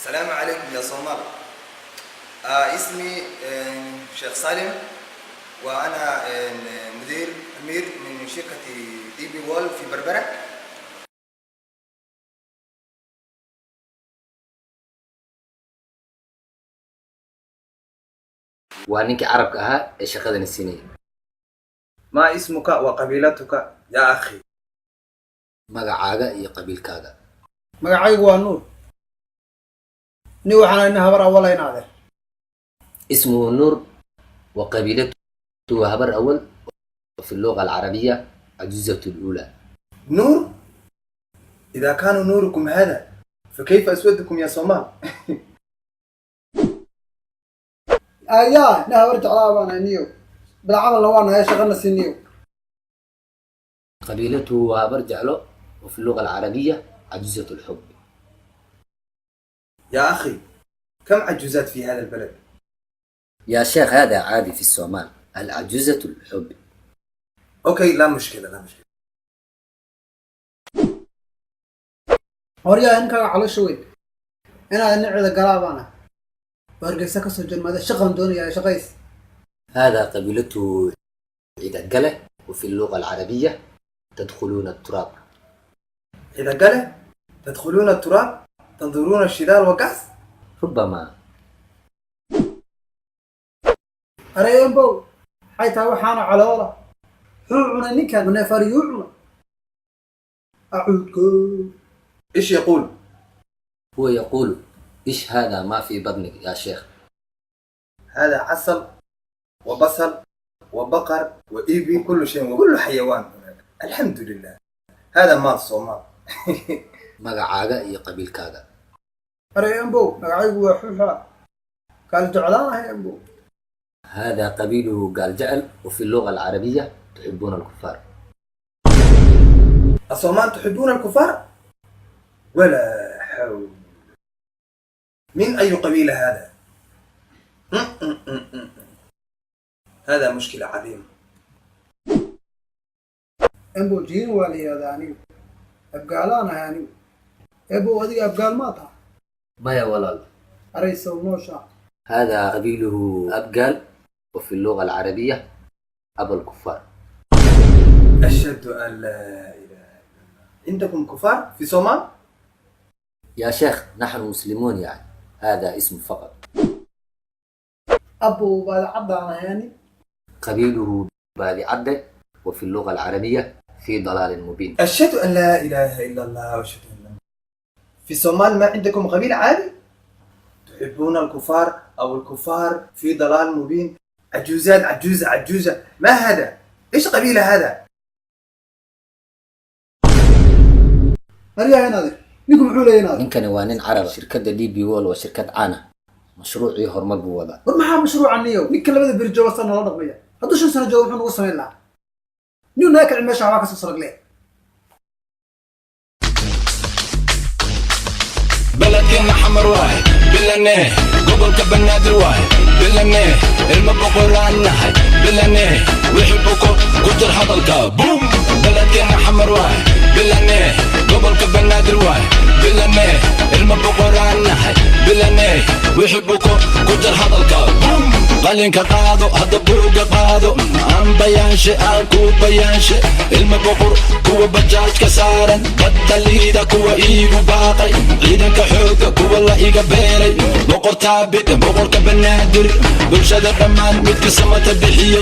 السلام عليكم يا صومال. اسمي شيخ سالم، وأنا مدير أمير من شركة DP World في بربرة. Waa ninkii Carabka ahaa ee shaqadana siinayay. ما اسمك وقبيلتك يا أخي؟ Magacaaga iyo qabiilkaaga. Magacaygu waa Nuur. Ni waxaan ina Habar Awal inaade. اسمه نور وقبيلته هبر أول، وفي اللغة العربية عجوزة الأولى. نور؟ إذا كان نوركم هذا، فكيف أسودكم يا صومال؟ Ayaa ina Habar Jeclaa baan niyo, bilcamalna waa nahay, shaqana siiniyo. قبيلته هبر جعلو، وفي اللغة العربية عجوزة الحب. يا أخي، كم عجوزات في هذا البلد؟ يا شيخ، هذا عادي في الصومال، العجوزة الحب. okay، لا مشكلة، لا مشكلة. Horyaa, ninkaaga caloosha weyn, inaad ina Cida Galaa baan ahay, Hargeysa kasoo jelmada, shaqan doonayaa, shaqays. هذا قبيلته عيدقلة، وفي اللغة العربية تدخلون التراب. إذا قال تدخلون التراب، تنظرون الشلال وقعس. ربما. Areembow, maxay tahay waxaana caloola? Wuxuu cunay ninkan neefariyuu cunay, acuudko. إيش يقول؟ هو يقول: إيش هذا ما في بطنك يا شيخ؟ هذا عسل وبصل وبقر وإبل، كل شيء وكل حيوان هناك، الحمد لله، هذا مال الصومال. Magacaaga iyo qabiilkaaga. Areembow, magacaygu waa Xuuxa, kaal jeclaanahay embow. هذا قبيله قال جعل، وفي اللغة العربية تحبون الكفار. الصومال تحبون الكفار؟ ولا حول! من أي قبيلة هذا؟ هذا مشكلة عظيمة. Embow, Jiin waa la yihahdaa anigu, Abgaalaanahay anigu. Ebow, adiga Abgaal maa taha? maya walaal. Araysow noosha. هذا قبيله أبقال، وفي اللغة العربية أبا الكفار. أشهد أن لا إله إلا الله. عندكم كفار في صومال؟ يا شيخ، نحن مسلمون، يعني هذا اسم فقط. Abow, Baadicaddaanahay ani. قبيله بادي عدة، وفي اللغة العربية في ضلال مبين. أشهد أن لا إله إلا الله وأشهد أن في الصومال ما عندكم قبيلة عادي؟ تحبون الكفار أو الكفار في ضلال مبين، عجوزات، عجوزة عجوزة، ما هذا؟ إيش قبيلة هذا؟ Maryaha inaade, ninku muxuu leeyahy inaade? Ninkani waa nin Caraba. Shirkadda DP World waa shirkad caan ah, mashruucii horumar buu wadaa. War, maxaa mashruuca niyow? Ninka labada beri jooga saa noola dhaqmaya, hadduu 5 sano joogo muxuu nagu samayn lahaa? Niyu naga kicin meesha, waxbaa kasoo saragle. Beledkeena Xamar waaye, bilanee gobolka Banaadir waaye, bilanee ilma boqoraan nahay, bilanee wixii buko ku jar hadalka bum. Beledkeena Xamar waaye, bilanee gobolka Banaadir waaye, bilanee ilma boqoraan nahay, bilanee wixii buko ku jar hadalka bum. Qalinka qaado hadda, buuga qaado, aan bayaanshe, aan kuu bayaanshe. Ilma boqor kuwa bajaajka saaran, badda liida kuwa iigu baaqay, ciidanka xoogga kuwa la iga beeray, Boqor Taabid, boqorka Banaadir, bulshada dhammaan midka samata bixiyey.